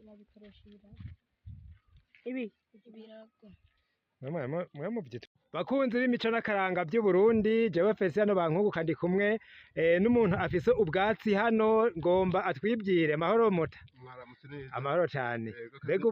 Babikoresha ibirago. Ibi Ibirago. Mwe muvyita bakunzi b'imico n'akaranga by'Uburundi, jewe Feliciano Bankunguka ndi kumwe n'umuntu afise ubwatsi hano, ngomba atwibwire. Amahoro muta? Mwaramutse neza. Amahoro cane. Yego. Mbega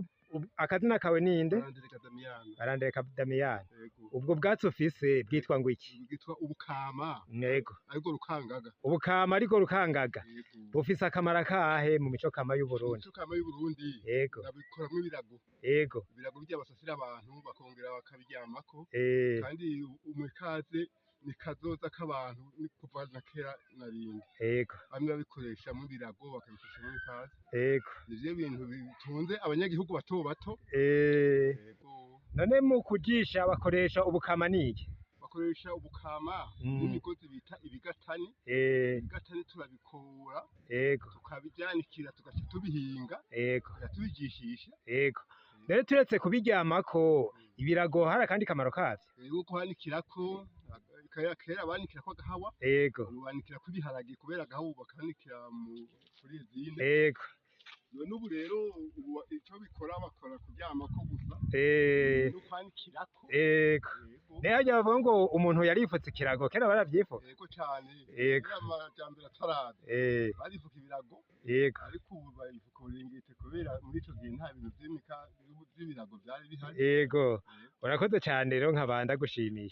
akazina kawe ninde? Barandereka Damiyana. Barandereka Damiyana. Yego. Ubwo bwatsi ufise bwitwa ngo iki? Bwitwa ubukama. Yego. Ariko rukangaga. Ubukama ariko rukangaga. Yego. Bufise akamaro akahe mu mico kama y'Uburundi? Imico kama y'Uburundi. Yego. Babikoramwo ibirago. Yego. Ibirago birya basasira abantu bakongera bakabiryamako. Kandi umwekaze ni kazoza k'abantu ni kuva na kera na rindi. Yego. Bamwe babikoresha mu birago bakabikoresha mu bikaze. Yego. Nivyo bintu bitunze abanyagihugu bato bato. Yego. None mu kujisha bakoresha ubukama niki? Bakoresha ubukama n'imigozi bita ibigatani. Ibigatani turabikura. Yego. Tukabijyanikira tugaca tubihinga. Yego. Tugaca tubijishisha. Yego. Rero turetse kubiryamako, ibirago hari akandi kamaro kavyo? Yego, kuhanikirako kera banikirako agahawa. Yego. Ubu banikirako ibiharage kubera agahawa bakanikira kuri izine. Yego. None ubu rero ubu ico bikora bakora kuryamako gusa. No kwanikirako. Yego. Yego. Nayo harya bavuga ngo umuntu yarifutse ikirago, kera baravyifuka. Yego cane. Yego. Kera amajambere ataraza. Barifuka ibirago. Yego. Ariko ubu barifuka uburingiti kubera muri ico gihe nta bintu vy'ibirago vyari bihari. Yego. Urakoze cane rero nkaba ndagushimiye.